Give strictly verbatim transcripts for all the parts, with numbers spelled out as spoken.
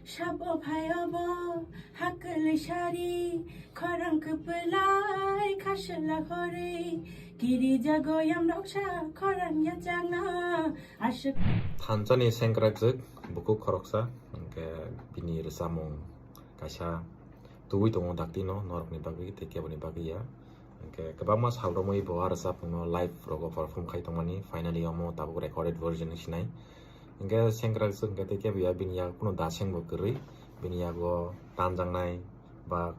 Sabo phai obo, hakli sari, khorang kwplai, khasla khorwi, kiri jago yam roksa, khorang yachangna, aswk. Thansani sengkrakjwk, bukhuk khoroksa, hwnkhe bini rwchapmung kaisa tubui tongo daktino, norokni bagwi tei keboni bagwi ya. Hwnkhe kwbangma sal romwi bo ah rwchapmungno live rogo perform khai tongmani, finally omo tabuk recorded version hinwi sinai. Hwnkhe sengkrak swk hwnkhe tei kebo ya, bini yago kunu dasengbo kwrwi, bini yago tanjaknai ba,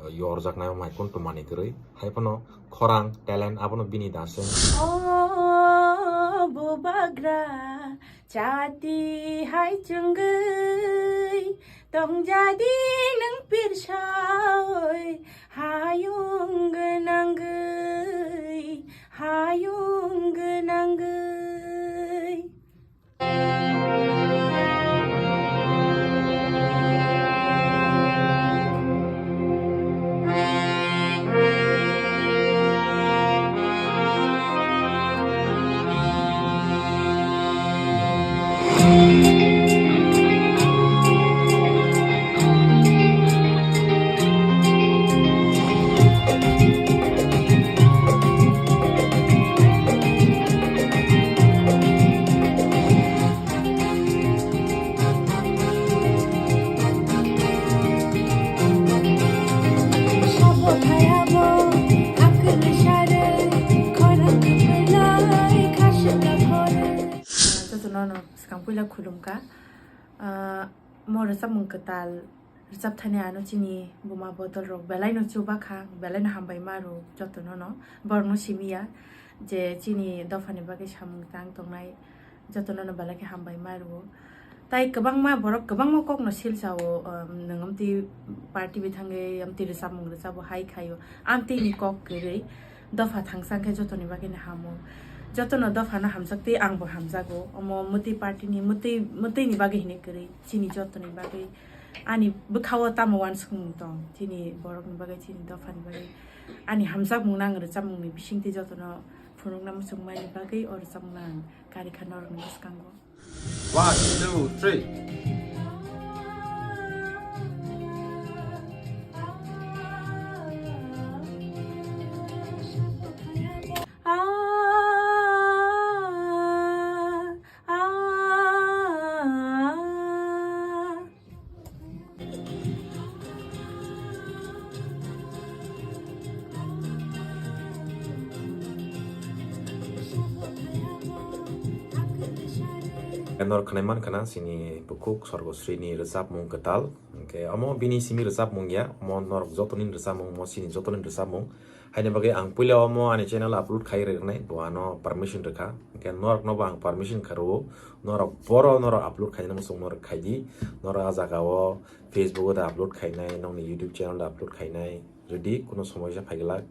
eh, yorjaknai bo mai kuntu manwi kwrwi. Hai phano khorang talent abono bini daseng. O bubagra chati hai chwngwi tongjadi nwng pirsawi hayung gwnangwi, hayung gwnangwi. Jotono no swkang puila khulumkha. Ah, mo rwchapmung kwtal rwchapthani ano chini buma bodol rok belai no chuba kha, belai no hambai ma rw jotono no, borok no simi ya je chini dopha ni bagwi samung tang tongnai jotono no belai khe hambai ma rw. Tai kwbangma borok kwbangma kok no silsa o, um, nwng amtwi party bi thangwi amtwi rwchapmung rwchap o hai khai o, amtwi ni kok kwrwi. Dopha thangsa khe jotoni bagwi no hamo. Jotono dopha no hamjak tei ang bo hamjago. Omo mwtwi party ni mwtwi, mwtwi ni bagwi hinwi kwrwi, chini jotoni bagwi. Ani bwkha o tamo uansukmung tong, chini borok ni bagwi, chini dopha ni bagwi. Ani hamjakmung no ang rwchapmung ni bising twi jotono phunukna muchungmani bagwi o rwchapmung no ang kari kha norok ni bwskango. One, two, three. Norok khwnai mankha na chini bukhuk Sorgosri ni rwchapmung kwtal. Hwnkhe omo bini simi rwchapmung ya, omo norok jotoni rwchapmung, omo chini jotoni rwchapmung. Haini bagwi ang puila omo ani channel upload khai rwnai, bo ano permission rwkha. Hwnkhe norokno bo ang permission kha rwo, norok boro norok upload khaina muchung norok khai di, norok ah jaga o Facebook o da upload khainai, nokni YouTube channel da upload khainai, ready, kuno somoisa phaiglak.